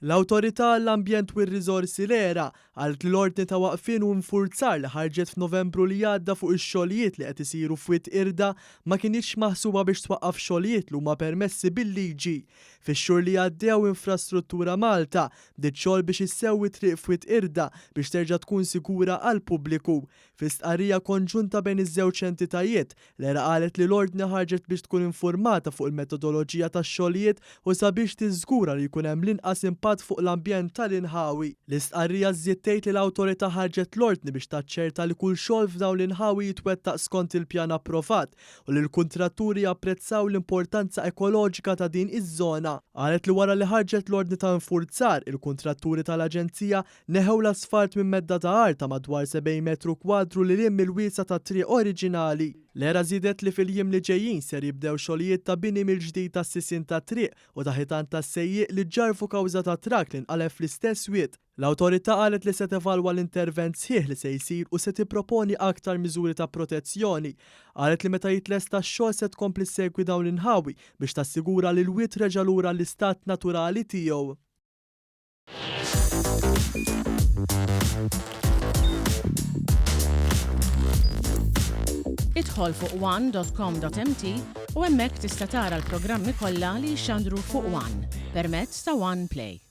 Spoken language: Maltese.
L-Awtorità għall-Ambjent u r-Riżorsi, l-ERA, qalet li l-ordni ta' waqfien u infurzar li ħarġet f'Novembru li għadda fuq ix-xogħlijiet li qed isiru f'Wied Qirda ma kinitx maħsuba biex twaqqaf xogħlijiet li huma permessi bil-liġi. Fix-xhur li għaddew Infrastruttura Malta bdiet xogħol biex issewwi triq f'Wied Qirda biex terġa' tkun sigura għall-pubbliku. Fi stqarrija konġunta bejn iż-żewġ entitajiet, l-ERA qalet li l-ordni ħarġet biex tkun infurmata fuq il-metodoloġija tax-xogħlijiet u sabiex tiżgura li jkun hemm l-inqas impatt fuq l-ambjent tal-inħawi. L-istqarrija żżied tgħid li l-awtorità ħarġet l-ordni biex taċċerta li kull xogħol f'dawn l-inħawi jitwettaq skont il-pjan approvat u li l-kuntratturi japprezzaw l-importanza ekoloġika ta' din iż-żona. Qalet li wara li ħarġet l-ordni ta' infurzar, il-kuntratturi tal-aġenzija Neħew l-asfalt minn medda ta' art ta' madwar 70 metru kwadru lil hinn mill-wiesgħa tat-triq oriġinali. L-ERA żiedet li fil-jiem li ġejjin ser jibdew xogħlijiet ta' bini mill-ġdid tas-sisien tat-triq u ta' ħitan tas-sejjieq li ġġarrfu kawża ta' trakk li nqaleb fl-istess wied. L-awtorità qalet li se tevalwa l-intervent sħiħ li se jsir u se tipproponi aktar miżuri ta' protezzjoni. Qalet li meta jitlesta x-xogħol se tkompli ssegwi dawn l-inħawi biex tassigura li l-wied reġa' lura għall-istat naturali tiegħu. Idħol fuq one.com.mt u hemmhekk tista' tara l-programmi kollha li jixxandru fuq One permezz ta' One Play.